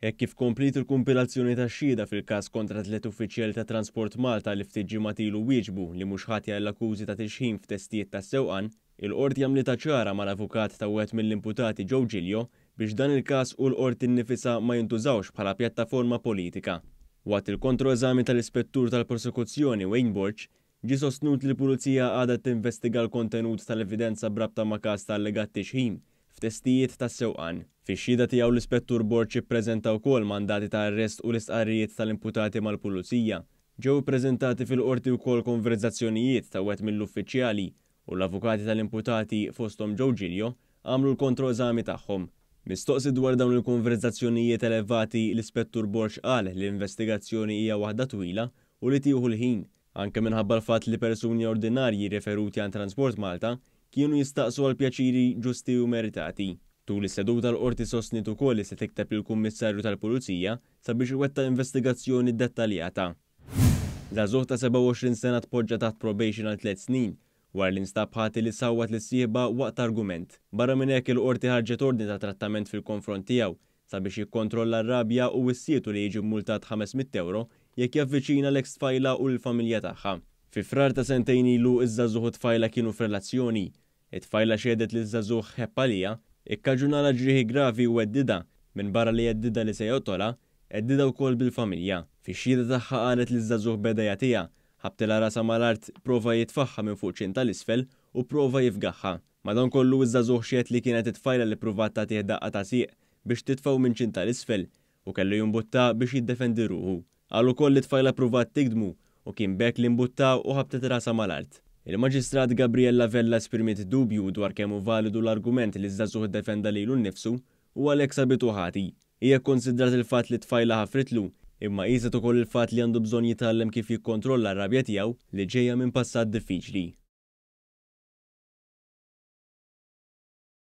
Hekk kif kompliet il-kumpilazzjoni tax-xhieda fil-każ kontra tlett uffiċjali ta' Transport Malta li ftit ġimgħat ilu wieġbu li mhux ħatja għall-akkużi ta' tixħim f'testijiet tas-sewqan, il-Qorti għamlitha ċara mal-avukat ta' wieħed mill-imputati Joe Giglio biex dan il-każ u l-Qorti nnifisha ma jintużawx bħala pjattaforma politika. Waqt il-kontroeżami tal-Ispettur tal-Prosekuzzjoni Wayne Borg, ġie sostnut li l-Pulizija għadha tinvestiga l-kontenut tal-evidenza b'rabta ma' każ ta' allegat tixħim f'testijiet tas-sewqan. Fix-xhieda tiegħu l-Ispettur Borg ippreżenta wkoll mandati ta' arrest u l-istqarrijiet tal-imputati mal-Pulizija. Ġew ippreżentati fil-Qorti wkoll konverżazzjonijiet ta' wieħed mill-uffiċjali u l-avukati tal-imputati fosthom Joe Giglio għamlu l-kontroeżami tagħhom. Mistoqsi dwar dawn il-konverżazzjonijiet elevati l-Ispettur Borg qal li l-investigazzjoni hija waħda twila u li tieħu l-ħin, anke minħabba l-fatt li persuni ordinarji riferuti għand Transport Malta kienu jistaqsu għal pjaċiri ġusti u meritati. Tul is-seduta l-Qorti sostniet ukoll li se tikteb lill-Kummissarju tal-Pulizija sabiex iwettaq investigazzjoni dettaljata. Żagħżugħ ta' 27 sena tpoġġa taħt probation għal tlett snin wara li nstab ħati li sawwat lis-sieħba waqt argument. Barra minn hekk il-Qorti ħarġet ordni ta' trattament fil-konfront tiegħu sabiex jikkontrolla r-rabja u wissietu li jiġi mmultat 500 ewro jekk javviċina l-eks tfajla u lill-familja tagħha. Fi Frar ta' sentejn ilu iż-żagħżugħ u t-tfajla kienu f'relazzjoni. It-tfajla xehdet li ż-żagħżugħ ħebb għaliha, ikkaġunalha ġrieħi gravi u heddidha. Minbarra li heddidha li se joqtolha, heddidha wkoll bil-familja. Fix-xhieda tagħha qalet li ż-żagħżugħ beda jagħtiha, ħabtilha rasha mal-art, prova jitfagħha minn fuq ċint 'l isfel u prova jifgagħha. Madankollu, iż-żagħżugħ xehed li kienet it-tfajla li ppruvat tagħtih daqqa ta' sieq biex titfgħu minn ċint 'l isfel u kellu jimbuttaha biex jiddefendi ruħu. Qal ukoll li t-tfajla ppruvat tigdmu u kien b'hekk li mbuttaha u ħabtet rasha mal-art. Il-Maġistrat Gabriella Vella esprimiet dubju dwar kemm hu validu l-argument li ż-żagħżugħ iddefenda lilu nnifsu u għalhekk sabitu ħati. Hija kkunsidrat il-fatt li t-tfajla ħafritlu, imma qieset ukoll il-fatt li għandu bżonn jitgħallem kif jikkontrolla r-rabja tiegħu li ġejja minn passat diffiċli.